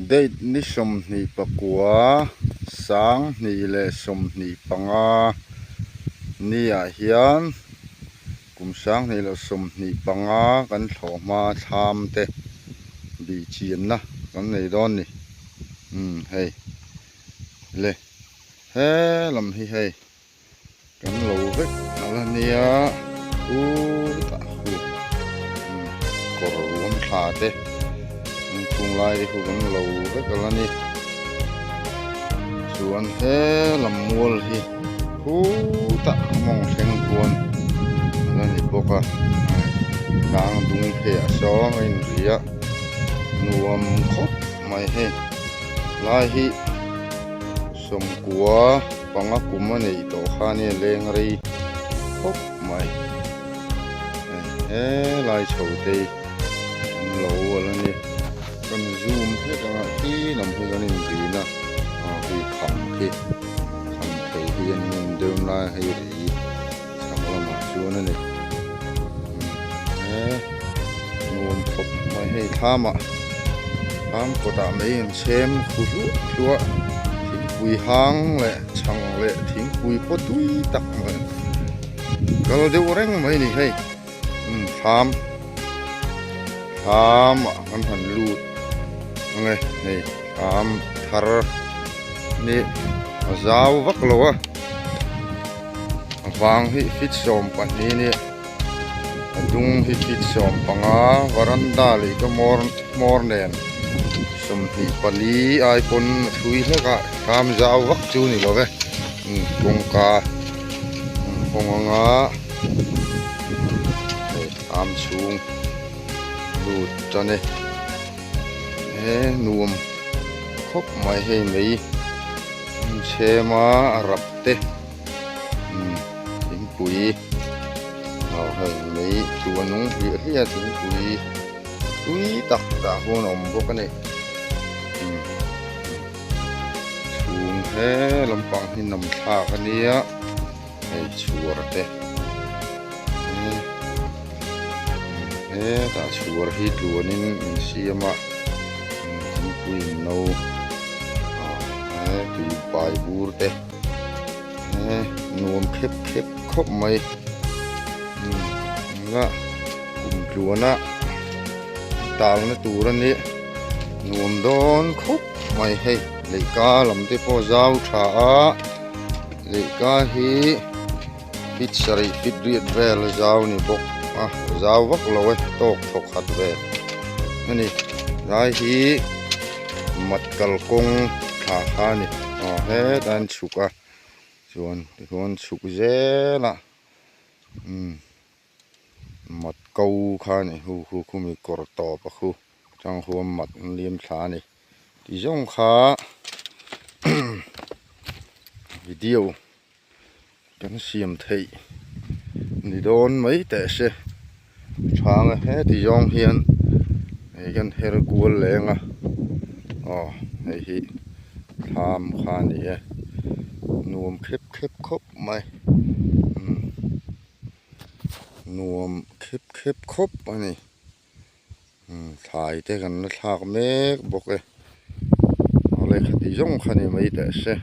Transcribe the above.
Date ni 29 2025 ni ah hian kum 2025 kan thlawh hma thlam te bih chianna kan nei dawn ni umm hei le he lam hi hei. Kan lo vek a la nia khutah khu kawr ruam thla te inchhung lai te khu kan lo vek a la ni chuan he lam mual hi khutah mawng thleng khuan a la ni bawk a tlang dung phei ah sawn a inri a nuam khawp mai hei lai hi sawmkua. Panga kum a neih tawh kha nia leng rei khawp mai. Helai chho te hi an lo a la ni. Kan zoom hlek anga khi lam hi kan inrin a, aw hei kham khi kham thei hi an ngun deuh lai a hei ri chhak lamah chuan a ni. He nuam khawp mai hei thlamah thlam kawtah mai an chhem khu hluah hluah thingpui hang leh chhang leh thingpui pawh tui tak mai kal deuh reng mai a ni hei umm thlam thlam ah kan han lut ang e hei thlam thar ni a zau vak lo a. A vang hi feet 12 ni a dung hi feet 15 varanda leh ka hmawr hmawr nen 24 ai pawn a thlui hlek a thlam zau vak chu ni lo ve umm kawngka kawng anga hei thlam chhung lut tan e he nuam khawp mai hei mei. Chhema a rap te umm thingpui aw hei mei chu a nung hliah hliah a thingpui tui tak tah huan a awm bawk a ni umm chhung he lampang hi nam thlak a nia hei chhuar te hetah chhuar hi tluanin an siam a thingpui in no ah tui pai bur te nuam khep khep khawp mai engah kum tluana talna tur a nih nuam dawn khawp mai hei leihka lam te pawh zau tha a leihka hi. Feet sarih feet riat vel a zau ni bawk a zau vak lo e tawk thawk khat ve a ni lai hi mat kalkawng thla kha a ni aw hetah hian chhuk a chuan tichuan chhuk zel a umm mat ko kha a ni hu khu khumi kawr tawp a khu chang huam mat an liam thla a ni ti zawng kha video. Kan siam theih ni dawn mai teh se chhang a heti zawng hian hei hian her kual leng a aw hei hi thlam kha a ni e nuam khep khep khawp mai umm nuam khep khep khawp a ni. Thlai te kan la thlak mek bawk e a lehkha tih zawng kha ni mai teh se.